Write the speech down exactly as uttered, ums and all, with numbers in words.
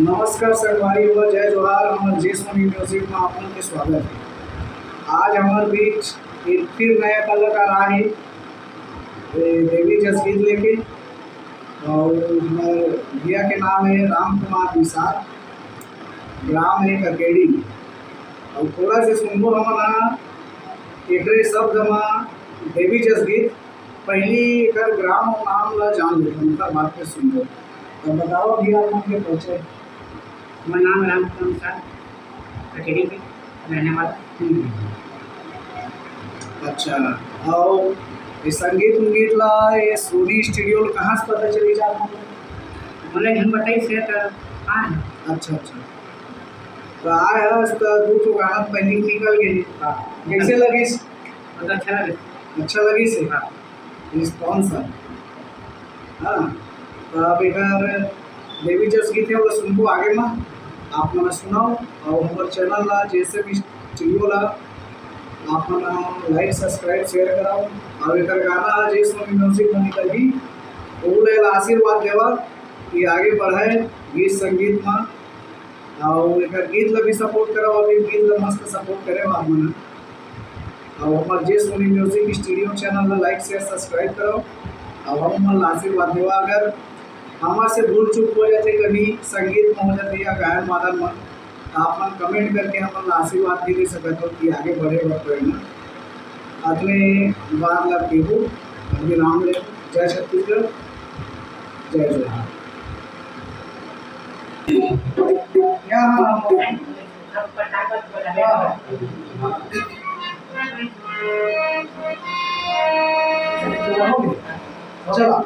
नमस्कार संगवारी हो, जय जोहार। हमर जे सोनी म्यूजिक में आप मन के स्वागत है। आज हमर बीच एक फिर नया कलाकार आए हे, ए, देवी जस गीत लेके। और हमर भैया के नाम है राम कुमार निषाद, ग्राम है ककेड़ी। और थोड़ा से सुनबो हमन हा एकरे शब्द मा देवी जस गीत। पहली एकर ग्राम और नाम ला जान लेथन, ओकर बाद के सुनबो। तो बताओ भैया, आप मन के परिचय। हमर नाम राम कुमार निषाद, ककेड़ी के रहने वाला। हम्म। अच्छा, और ये संगीत उंगीत ला, ये सोनी स्टूडियो ला कहाँ से पता चली जा आप मन? बोले हम बताई से तो, हाँ। अच्छा, अच्छा। तो आए हस तो दू ठो गाना पहले निकल गए। हाँ। कैसे लगिस? बहुत अच्छा लगे। अच्छा लगिस है? हाँ। रिस्पॉन्स है। हाँ, तो अब एकर देवी जस गीत है, वो सुनबो आगे में। आप मन सुनाओ और हमर चैनल ला, जैसे भी स्टूडियो ला, आप मन लाइक, सब्सक्राइब, शेयर कराओ। और एकर गाना है जे सोनी म्यूजिक में निकलही, वो ला आशीर्वाद देवा कि आगे बढ़े गीत संगीत में। और एकर गीत ला भी सपोर्ट कराओ, अभी गीत ला मस्त सपोर्ट करे हो आप मन। और हमर जे सोनी म्यूजिक स्टूडियो चैनल ला लाइक, शेयर, सब्सक्राइब करो और हम मन ला आशीर्वाद देवा। अगर हमर से भूल चूक हो जाथे कभी, संगीत में हो जाथे या गायन वादन में, तो आप मन कमेंट करके हमन ला आशीर्वाद भी दे सकत हो कि आगे बढ़े बर प्रेरणा। अतने बात ला कहिबो, अभी राम ले, जय छत्तीसगढ़, जय जोहार। यहाँ चला।